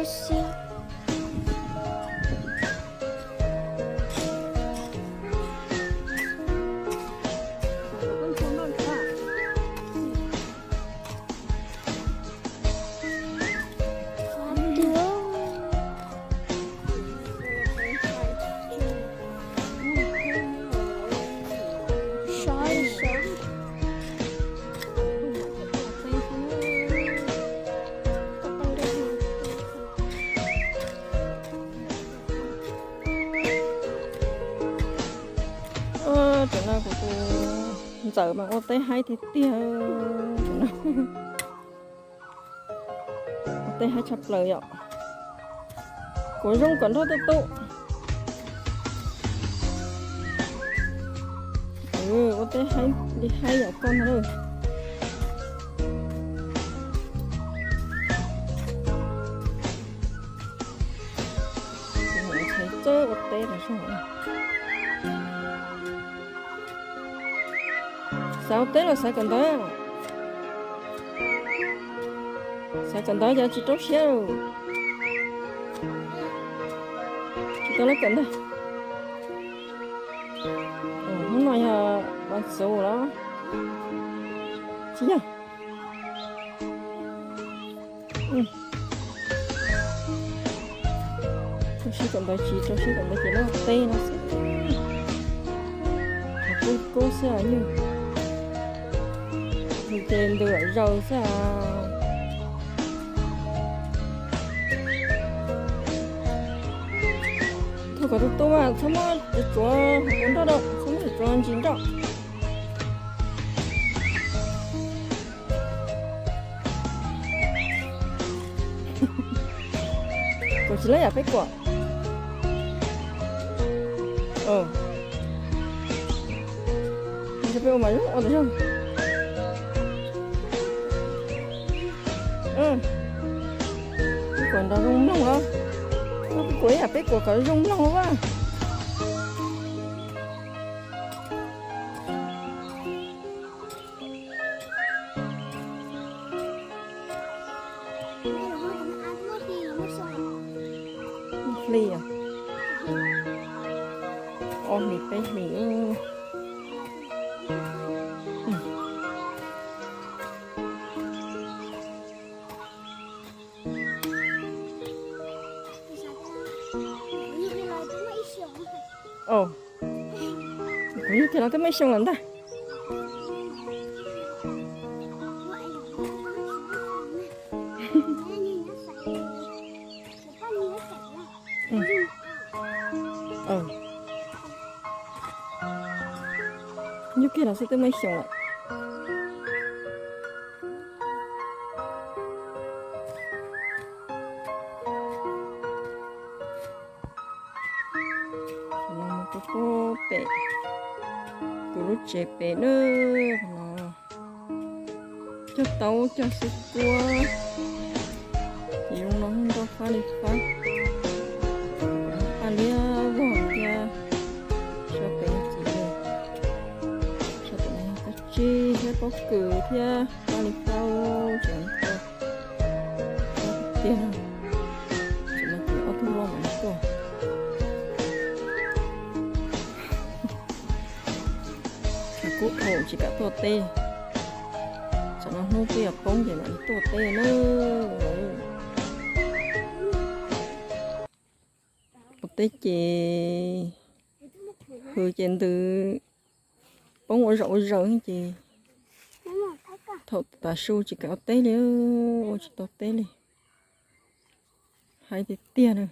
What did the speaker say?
Siab. Tam no kuv tus ntxawm mas ua teb haib tiag tiag. Ua teb haib tshaj plaws yom. Kuv zoo kom nrog tuj tuj. Ua teb haib li haib yam koj no. Txawj ua teb los zoo. Xav ua teb los xav kawm ntawv? Xav kawm ntawv ces tsis rau siab. Tsis tau lab kawm ntawv. Hnub no yog vas xuv los tsis yog? Rau siab kawm ntawv tsis rau siab kawm ntawv ces lab teb no xwb. Qhov kub kub xwb yog. Ces ntws zaws xwb. Thaum kom tus tu mas txhob muab tsuav hauv nroj rau, txhob muab tsuav ntsis nroj. Kuv tsis lab yam peb kuam. Peb ua mas zoo ua tus zoo. Peb kuam nrog zoo mloog os. Peb kuam ib yam peb kuam kom zoo mloog os. Hli os. Ob hlis peb hlis. Kuv yug kiag los twb muaj ib xyoo lawm ntag. Yug kiag los xwb twb muaj ib xyoo lawm. Mus rau pem kuv lub tsev pem na, qhov no cog taub cog xwb kuab. Ces zoo no nroj fab li fab, fab liab vog thiab. Sab pem ces, sab pem no yog kab tsib thiab pob kws thiab fab li fab, tseem tiag no. Tseem no ces ob tug loj mam li tuaj. Tshav kub dhau tsis kam tuaj teb. Tsam no hnub twb yuav poob ces mam li tuaj teb na. Ua teb ces hws ces ntws poob ua zaum ua zaws ces thaum tas su tsis kam ua teb li, ua tsis tau teb li. Haib tiag tiag na.